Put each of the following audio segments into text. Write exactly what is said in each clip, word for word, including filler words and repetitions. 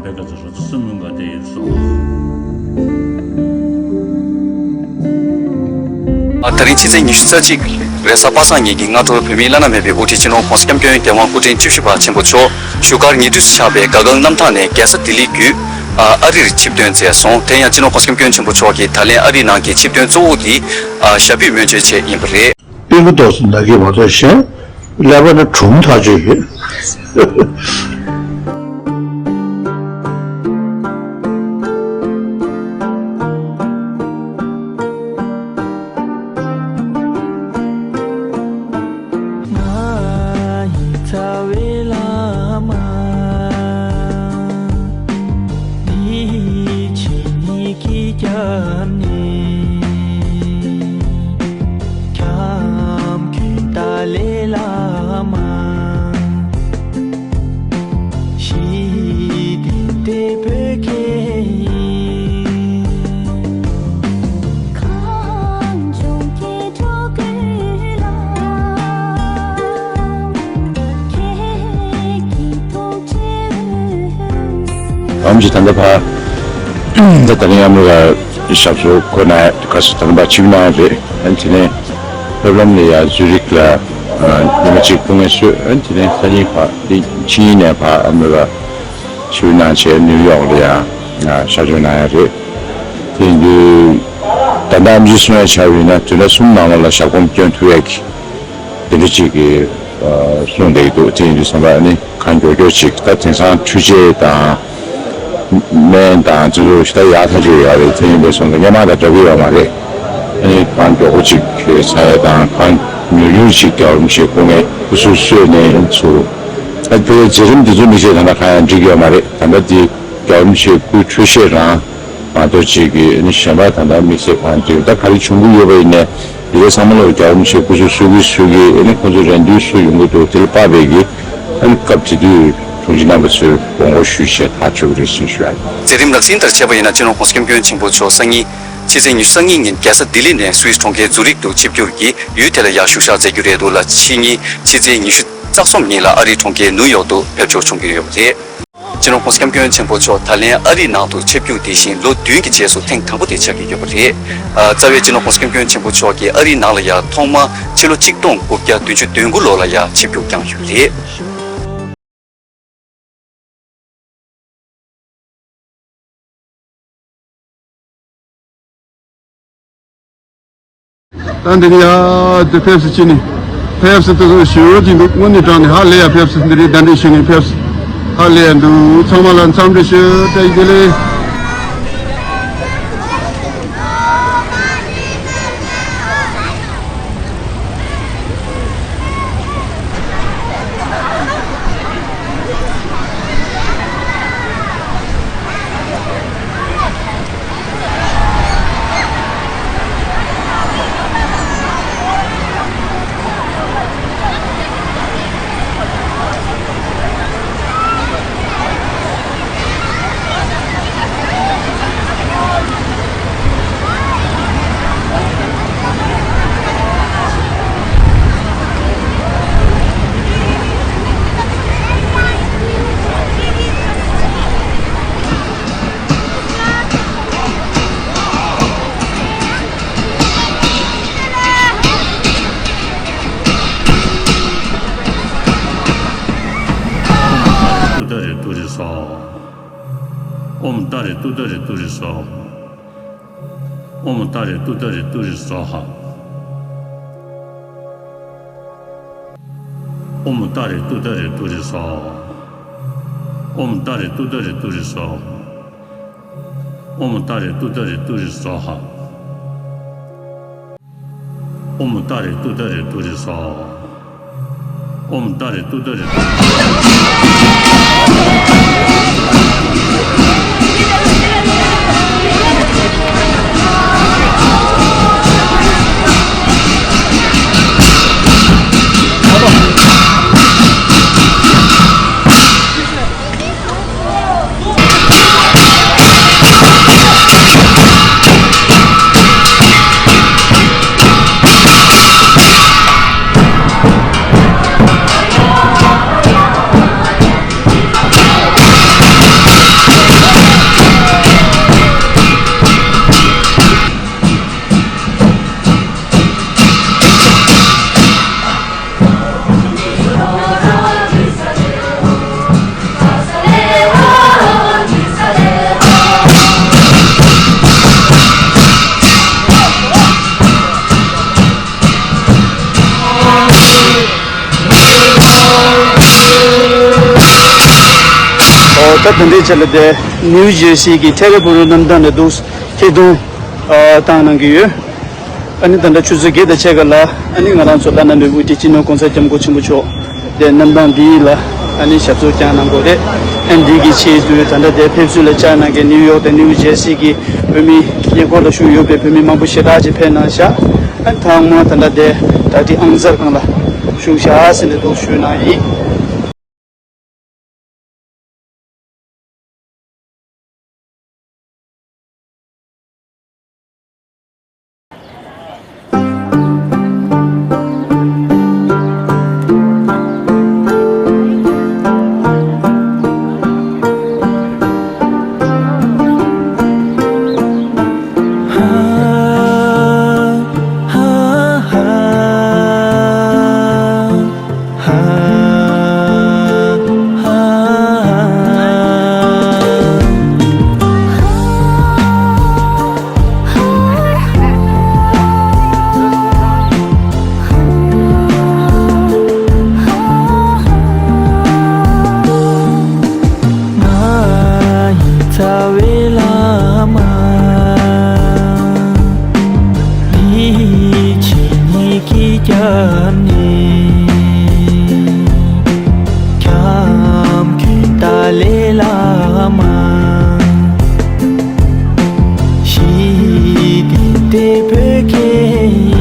བོད་སྐད་དུ་རོ་ཙི་སྲིན་མོའི་འགའ་དེ་ཡིན་སོང་། ཨ། དེ་རིང་ཕྱི་ཚེས་ཉི་ཤུ་རྩ་གཅིག་རེས་གཟའ་པ་སངས་ཉིན་གྱི་སྔ་དྲོ་བོད་མིའི་བླ་ན་མེད་པའི་དབུ་ཁྲིད་སྤྱི་ནོར་༸གོང་ས་༸སྐྱབས་མགོན་རྒྱལ་དབང་སྐུ་ཕྲེང་བཅུ་བཞི་པ་ཆེན་པོ་མཆོག་བཞུགས་སྒར་ཉེ་དུས་སུ་ཆགས་པའི་དགའ་སྐལ་གནམ་ཐང་ནས་རྒྱལ་ས་ལྡི་ལིར་བརྒྱུད། ཨ། ཨ་རིར་ཆིབས་ཐོན་མཛད་སོང་། དེ་ཡང་སྤྱི་ནོར་༸གོང་ས་༸སྐྱབས་མགོན་ཆེན་པོ་མཆོག་གིས་ད་ལན་ཨ་རིའི་ནང་གི་ཆིབས་ཐོན་གཙོ་བོ་དེ། ཨ། ཞབས་པུས་མོས་སྤྱོད་ཆེད་ཡིན་པ་རེད། པུས་མོ་ཏོག་ཙམ་ན་གི་མ་གཏོགས་གཞན། ཀླད་པ་ནི་གྲུང་ཐག་ཆོད་ཡོད། ང་ཡི་རྩ་བའི་བླ་མ། འདི་ཕྱི་གཉིས་ཀྱི་རྒྱབ་ནས། སྐྱབས་མགོན་ཏཱ་ལའི་བླ་མ། ཞི་བདེ་བོད་ཀྱི། གངས་ལྗོངས་སྐྱིད་འགྲོ་ཀུན་ལ། ཁྱེད་ཀྱི་ཐུགས་རྗེ་འོད་ཟེར། ཨམ་ཅི་ད་ལྟ་ཕ། ད་ད་ནི་ཨ་མི་རི་ཀ་ཞབས་སོར་ཁོ་ན་ག་སུ་ད་ལྟ་ཕ་ཆིབས་གནང་རེད། ཨ་ནི་དེ་ནས་ཧྥེབ་ལམ་ནས་ཡ་ཛུ་རིག་ལ་ཉི་མ་གཅིག་སྐུ་ངལ་གསོས། ཨ་ནི་དེ་ནས་སང་ཉིན་ཕ་དེ་ཕྱི་ཉིན་ནས་ཕ་ཨ་མི་རི་ཀ་ཆིབས་གནང་བྱས་ནིའུ་ཡོག་ལ་ཡ་ང་ཤར་བསྐྱོད་གནང་ཡ་རེད། དེ་ཡིན་དུས་ད་ལྟ་ཨམ་ཅི་གསུང་ཡ་ཆ་བཞག་ན་དུས་ལ་གསུམ་ནང་ལོགས་ལ་ཞབས་གོམ་སྐྱོན་ཐུབ་ཡ་གི། དེ་འདྲ་ཅིག་གིས་གསུངས་བསྡད་ཀྱི་འདུག་དེ་ཡིན་དུས་ཙམ་པ་ནི་གང་མགྱོགས་མགྱོགས་ཅིག་ད་དེང་སང་འཕྲུལ་ཆས་དང་སྨན་དང་ཅི་ཚོ་ཞིག་ད་ཡག་ཐག་ཆོད་ཡོད་རེད། དེ་ཡིན་པའི་སོང་ཙང་སྔོན་མ་དང་འདྲ་གི་ཡོད་མ་རེད། ཨ་ནི་གང་མགྱོགས་པོ་ཅིག་ཚར་ཡ་དང་གང་མྱུར་མྱུར་ཅིག་རྒྱལ་བ་རིན་པོ་ཆེ་སྐུ་ངལ་སྐུ་གཟུགས་གསོས་ནས་ཚུར་ད་དེ་མཛད་རིམ་དེ་ཚོ་དམིགས་བསལ་ད་ལྟ་གང་ཡང་འགྲིག་གི་ཡོད་མ་རེད། ད་ལྟ་དེ་རྒྱལ་བ་རིན་པོ་ཆེ་སྐུའི་འཕྲོད་བཞེས་རང་མ་གཏོགས་ཅིག་གིས་ཨ་ནི་གཞན་པ་ད་ལྟ་དམིགས་བསལ་གང་འདྲ་ད་ག་རེ་བྱུང་གི་ཡོད་པ་ཡིན་ནའི་འདི་ག་ཚང་མ་ལོ་རྒྱལ་བ་རིན་པོ་ཆེ་སྐུ་གཟུགས་གསོ་གི་གསོ་གི་ཨ་ནི་ཁོང་ཚོ་རན་དུས་སུ་ཡོང་གི་འདུག་དེ་ལ་དཔག་པའི་གི་ཨ་ནི་སྐབས་དེ་དུས་དྲུང་ཆེ་རྣམ་པ་ཚོས་དགོངས་སྐོར་ཞུས་བྱས་ཐག་གཅོད་ཀྱི་རེད་ཟེར་ཞུ་ཡ་ཡིན། མཛད་རིམ་ལག་ལེན་ལྟར་བྱས་པ་ཡིན་ན་སྤྱི་ནོར་༸གོང་ས་༸སྐྱབས་མགོན་ཆེན་པོ་མཆོག་སང་ཉིན་ཕྱི་ཚེས་ཉི་ཤུ་རྩ་གཉིས་ཉིན་རྒྱལ་ས་ལྡི་ལི་ནས་སུད་སི་གྲོང་ཁྱེར་ཛུ་རིག་ཏུ་ཆིབས་བསྒྱུར་གྱིས་ཡུལ་དེ་ལ་ཡར་བཞུགས་ཞག་མཛད་རྒྱུ་རེད་འདུག་ལ། ཕྱི་ཉིན་ཕྱི་ཚེས་ཉི་ཤུ་རྩ་གསུམ་ཉིན་ལ་ཨ་རིའི་གྲོང་ཁྱེར་ནིའུ་ཡོག་ཏུ་ཕེབས་འབྱོར་བྱུང་གི་ཡོད་པ་རེད། སྤྱི་ནོར་༸གོང་ས་༸སྐྱབས་མགོན་ཆེན་པོ་མཆོག་ད་ལན་ཨ་རིའི་ནང་དུ་ཆིབས་བསྒྱུར་དེ་བཞིན་ལོ་བདུན་གྱི་རྗེས་སུ་ཐེངས་དང་པོ་དེ་ཆགས་ཀྱི་ཡོད་པ་རེད། ཨ། རྩ་བའི་སྤྱི་ནོར་༸གོང་ས་༸སྐྱབས་མགོན་ཆེན་པོ་མཆོག་གིས་ཨ་རིའི་ནང་ལ་ཡང་ཐོག་མར་ཕྱི་ལོ་ཆིག་སྟོང་དགུ་བརྒྱ་བདུན་ཅུ་དོན་དགུ་ལོ་ལ་ཡང་ཆིབས་བསྒྱུར་བསྐྱངས་ཡོད་པ་རེད། ད་འདི་ནས་ཡར་དུ་ཕེབས་སུ་ཕྱིན་ནས་ཕེབས་སུ་དུ་ཞུ་གི་འདུག་དངོས་གནས་དྲང་ནས་ཧ་ལས་ཡ་ཕེབས་སུ་འདི་རེད། གདན་འདྲེན་ཞུ་ནས་ཕེབས་སུ་ཧ་ལས་ཡ་འདུག་ཚང་མ་ལ་འཚམས་འདྲི་ཞུ། བཀྲ་ཤིས་བདེ་ལེགས། ཏུ་ཏ་རེ་ཏུ་རེ་སྭཱ་ཧཱ། ཨོཾ་ཏཱ་རེ་ཏུ་ཏ་རེ་ཏུ་རེ་སྭཱ་ཧཱ། ཨོཾ་ཏཱ་རེ་ཏུ་ཏ་རེ་ཏུ་རེ་སྭཱ་ཧཱ། ཨོཾ་ཏཱ་རེ་ཏུ་ཏ་རེ་ཏུ་རེ་སྭཱ་ཧཱ། ཨོཾ་ཏཱ་རེ་ཏུ་ཏ་རེ་ཏུ་རེ་སྭཱ་ཧཱ། ཨོཾ་ཏཱ་རེ་ཏུ་ཏ་རེ་ཏུ་རེ་སྭཱ་ཧཱ། ཨོཾ་ཏཱ་རེ་ཏུ་ཏ་རེ་ཏུ་རེ་སྭཱ་ཧཱ། ཨོཾ་ཏཱ་རེ་ཏུ་ཏ་རེ་ཏུ་རེ། ད་ད་ལྟའི་ཆ་ལ་དེ་ནིའུ་ཇེར་སི་གི་ཐེ་རེ་བུ་རུ་གནམ་ཐང་ནས་འདུག་ཐད་གཏོང་ཨ་བཏང་གནང་གི་ཡོད། ཨ་ནི་ད་ལྟ་ཆུ་ཚོད་བརྒྱད་དང་ཕྱེད་ཀ་ལ་ཨ་ནི་ང་རང་ཚོ་ལྷ་ན་ནོར་བུ་བཀྲ་ཤིས་ནོར་གོང་ས་སྐྱབས་མགོན་ཆེན་པོ་མཆོག་དེ་གནམ་ཐང་འདི་ལ་ཨ་ནི་ཞབས་སོར་བཅར་གནང་དགོས་རེད། ཨ་ནི་འདི་གི་ཆེད་དུ་ད་ལྟ་དེ་ཕེབས་བསུ་ལ་བཅར་གནང་མཁན་ནིའུ་ཡོག་དང་ནིའུ་ཇེར་སི་གི་བོད་མི་ཉེ་འཁོར་ལ་བཞུགས་ཡོད་པའི་བོད་མི་མང་པོ་ཞེ་དྲག་ཅིག་ཕེབས་གནང་ཤག་ཨ་ནི་ཚང་མ་ད་ལྟ་དེ་བྲག་ཁྲི་ཨང་གསར་ཁང་ལ་བཞུགས་ཤག་ཟེར་ནས་འདུག་ཞུ་གནང་ཡིན། ང་ཡི་རྩ་བའི་བླ་མ། འདི་ཕྱི་གཉིས་ཀྱི་རྒྱབ་ནས། སྐྱབས་མགོན་ཏཱ་ལའི་བླ་མ། ཞི་བདེ་འདོད་པའི་སྐད་ཡིག་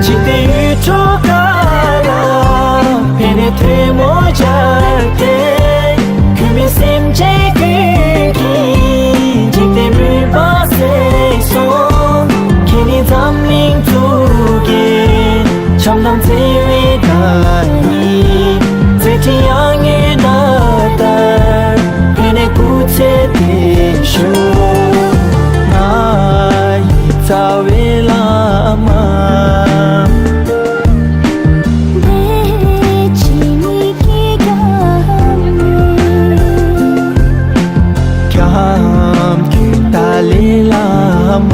འཇིག་རྟེན་ཡུལ་གྲུ་ག་ལ་ཕན་ནས་ཐལ་མོ་སྦྱར་ཏེ། གུས་མོས་སེམས་ཅན་ཀུན་གྱི་འཇིག་རྟེན་མུན་པ་སེལ་སོང་། ཁྱེད་ནི་འཛམ་གླིང་གཙུག་གི་བྱམས་དང་བརྩེ་བའི་བདག་ཉིད། མཛད་འཕྲིན་ཡང་ཡོད་ན་ལྟར་ཕན་ནས་སྐུ་ཚེ་བརྟན་ཤོག་ང་ཡི་རྩ་བའི་བླ་མ། སྐྱབས་མགོན་ཏཱ་ལའི་བླ་མ།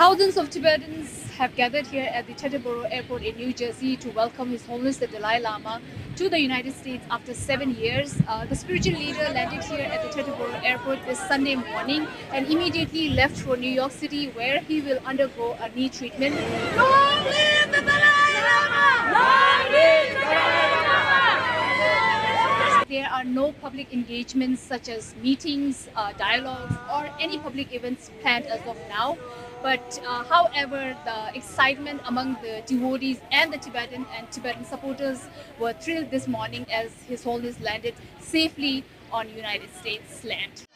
Thousands of Tibetans have gathered here at the Teterboro Airport in New Jersey to welcome His Holiness the Dalai Lama to the United States after seven years. Uh, the spiritual leader landed here at the Teterboro Airport this Sunday morning and immediately left for New York City, where he will undergo a knee treatment. Long live the Dalai Lama! Long live the Dalai Lama! There are no public engagements such as meetings, uh, dialogues, or any public events planned as of now. But, uh, however, the excitement among the devotees and the Tibetan and Tibetan supporters were thrilled this morning as His Holiness landed safely on United States land.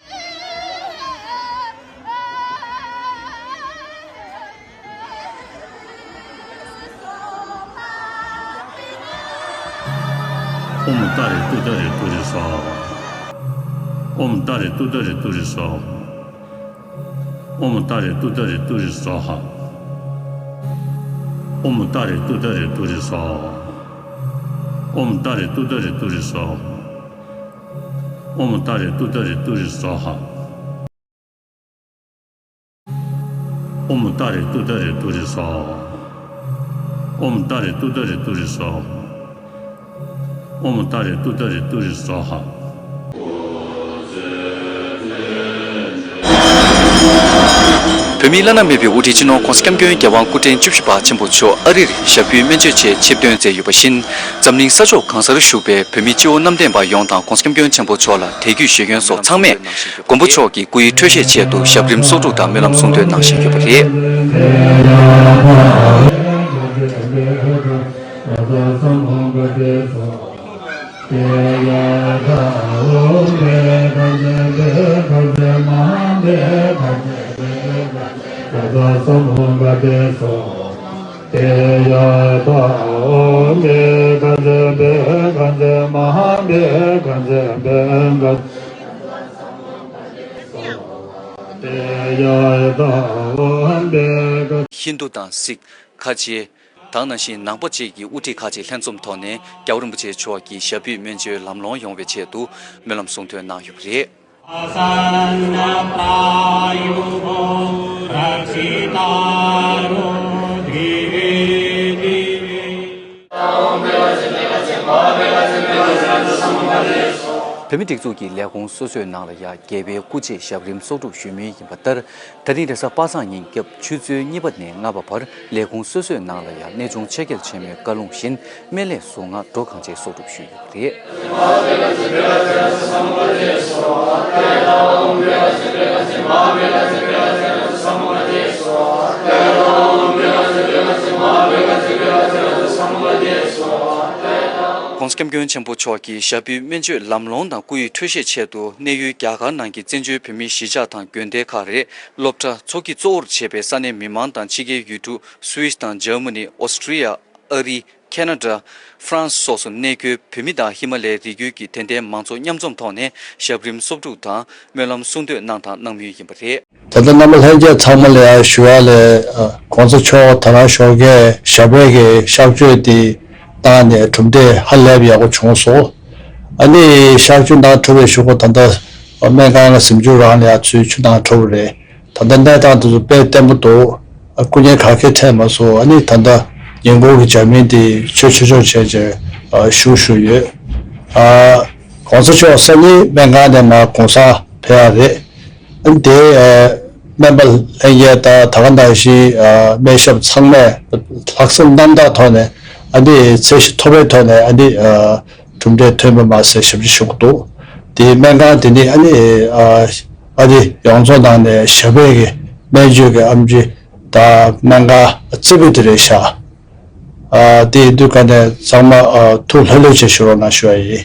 ཨོཾ་ཏཱ་རེ་ཏུཏྟཱ་རེ་ཏུ་རེ་སྭཱ་ཧཱ། ཨོཾ་ཏཱ་རེ་ཏུཏྟཱ་རེ་ཏུ་རེ་སྭཱ་ཧཱ། ཨོཾ་ཏཱ་རེ་ཏུཏྟཱ་རེ་ཏུ་རེ་སྭཱ་ཧཱ། ཨོཾ་ཏཱ་རེ་ཏུཏྟཱ་རེ་ཏུ་རེ་སྭཱ་ཧཱ། ཨོཾ་ཏཱ་རེ་ཏུཏྟཱ་རེ་ཏུ་རེ་སྭཱ་ཧཱ། ཨོཾ་ཏཱ་རེ་ཏུཏྟཱ་རེ་ཏུ་རེ་སྭཱ་ཧཱ། ཨོཾ་ཏཱ་རེ་ཏུཏྟཱ་རེ་ཏུ་རེ་སྭཱ་ཧཱ། ཨོཾ་ཏཱ་རེ་ཏུཏྟཱ་རེ་ཏུ་རེ་སྭཱ་ཧཱ། ཨོཾ་ཏཱ་རེ་ཏུཏྟཱ་རེ་ཏུ་རེ་སྭཱ་ཧཱ། བོད་མིའི་བླ་ན་མེད་པའི་དབུ་ཁྲིད་སྤྱི་ནོར་༸གོང་ས་༸སྐྱབས་མགོན་རྒྱལ་དབང་སྐུ་ཕྲེང་བཅུ་བཞི་པ་ཆེན་པོ་མཆོག་ཨ་རིར་ཞབས་ཕྱི་སྨན་བཅོས་ཆེད་ཆིབས་ཐོན་མཛད་ཡོད་པ་བཞིན། འཛམ་གླིང་ས་ཕྱོགས་གང་སར་བཞུགས་པའི་བོད་མི་སྤྱི་བོ་གནམ་བསྟན་པ་ཡོངས་དང་༸གོང་ས་༸སྐྱབས་མགོན་ཆེན་པོ་མཆོག་ལ་དད་གུས་ཞུ་མཁན་སོགས་ཚང་མས་མགོན་པོ་མཆོག་གི་སྐུ་ཡི་འཕྲོད་བཞེས་ཆེད་དུ་ཞབས་རིམ་གསོག་སྒྲུབ་དང་སྨོན་ལམ་གསུང་འདོན་གནང་བཞིན་ཡོད་པ་རེད། ཧིན་དུ་དང་སིག་ཁ་ཆེ། དེ་ནང་བཞིན་ནང་པ་བཅས་ཀྱི་དབུ་ཁྲིད་ཁག་ཅིག་ལྷན་འཛོམས་ཐོག་ནས་རྒྱལ་བ་རིན་པོ་ཆེ་མཆོག་གི་ཞབས་པུས་སྨན་བཅོས་ལམ་ལྷོང་ཡོང་བའི་ཆེད་དུ་སྨོན་ལམ་གསུང་འདོན་གནང་ཡོད་པ་རེད། བོད་མིའི་སྒྲིག་འཛུགས་ཀྱི་ལས་ཁུངས་སོ་སོའི་ནང་ལ་ཡང་རྒྱལ་བའི་སྐུ་རྗེས་ཞབས་རིམ་གསོག་སྒྲུབ་ཞུ་མུས་ཡིན་པ་ལྟར། ད་རིང་རེས་གཟའ་པ་སངས་ཉིན་སྐྱབས་ཆུ་ཚོད་གཉིས་པ་ནས་ལྔ་པ་བར་ལས་ཁུངས་སོ་སོའི་ནང་ལ་ཡང་གནས་ཆུང་ཆེ་བརྒྱ་ཆེན་མོའི་བཀའ་ལུང་བཞིན་སྨན་བླའི་གཟུངས་སྔགས་འགྲོ་གང་ཆེ་གསོག་སྒྲུབ་ཞུས་ཡོད་པ་རེད། ༸གོང་ས་༸སྐྱབས་མགོན་ཆེན་པོ་མཆོག་གི་ཞབས་པུས་སྨན་བཅོས་ལམ་ལྷོང་དང་སྐུ་ཡི་འཕྲོད་བཞེས་ཆེད་དུ་གནས་ཡུལ་རྒྱ་གར་ནང་གི་བཙན་བྱོལ་བོད་མིའི་གཞིས་ཆགས་དང་དགོན་སྡེ་ཁག་རེད། སློབ་གྲྭ། ཚོགས་ཀྱི་གཙོ་བོར་བྱས་པའི་ས་གནས་མི་མང་དང་ཕྱི་རྒྱལ་ཡུལ་གྲུ་སུད་སི་དང་འཇར་མ་ནི། ཨོ་སི་ཀྲི་ཡ། ཨ་རི། ཁེ་ན་ཌ། ཧྥ་རན་སི་སོགས་སུ་གནས་འཁོད་བོད་མི་དང་ཧི་མ་ལའི་རི་རྒྱུད་ཀྱི་དད་ལྡན་མང་ཚོགས་མཉམ་འཛོམས་ཐོག་ནས་ཞབས་རིམ་གསོག་སྒྲུབ་དང་སྨོན་ལམ་གསུང་འདོན་གནང་དང་གནང་མུས་ཡིན་པ་རེད། ད་ལྟ་རྣམ་པ་ལྷན་རྒྱས་ཚང་མ་ལ་ཡང་ཞུ་ཡ་ལས། ཨ། ༸གོང་ས་མཆོག་ད་རང་ཞོགས་ཀས་ཞབས་པད་ཀྱི་གཤགས་བཅོས་དེ་བཏང་ནས་གྲུབ་འབྲས་ཧ་ལས་པ་ཡག་པོ་བྱུང་སོང་། ཨ་ནི་གཤགས་བཅོས་གནང་གྲུབ་པའི་གཞུག་གུ་ད་ལྟ་སྨན་ཁང་ལ་གཟིམ་ཆུང་རང་ལ་ཡང་ཚུར་ཚུར་གནང་གྲུབ་པ་རེད། ད་ལྟ་གནས་སྟངས་དེ་ཚོ་དཔེ་བརྟན་པོ་འདུག། སྐུ་ཉིད་ག་གེ་འཕྲད་མ་སོང་། ཨ་ནི་ད་ལྟ་ཉིན་གུང་གི་ཇ་མིན་དེ་ཆོས་ཆོས་ཆོས་བྱས་བྱས་བཞུགས་བཞུགས་ཡོད། ཨ། ༸གོང་ས་མཆོག་སང་ཉིན་སྨན་ཁང་ནས་མར་གུང་སེང་ཕེབས་ཡ་རེད། ཨ་ནི་དེ་སྨན་པ་ལྷན་རྒྱས་དང་ད་ག་ནང་བཞིན་སྨན་ཞབས་ཚང་མས་ལྷག་བསམ་རྣམ་དག་ཐོག་ནས། ཨ་ནི་ཚད་གཞི་མཐོ་པོའི་ཐོག་ནས། ཨ་ནི་གྲུབ་འབྲས་ཐོན་པ་མ་ཟད་ཞབས་ཕྱི་ཞུ་གི་འདུག། དེ་སྨན་ཁང་དེ་ནི་ཨ་ནི་ཨ་ཨ་རི་ཡོངས་རྫོགས་ནང་ནས་ཞབས་པད་ཀྱི་སྨན་བཅོས་ཀྱི་ཨེམ་ཆི་དང་སྨན་ཁང་རྩེ་པོ་དེ་རེད་ཤག། ཨ། དེ་ཡིན་དུས་ཀ་ནས་ཚང་མ་ཨ་ཐུགས་ལྷོད་ལྷོད་བྱས་བཞུགས་རོགས་གནང་ཞུ་བ་ཡིན།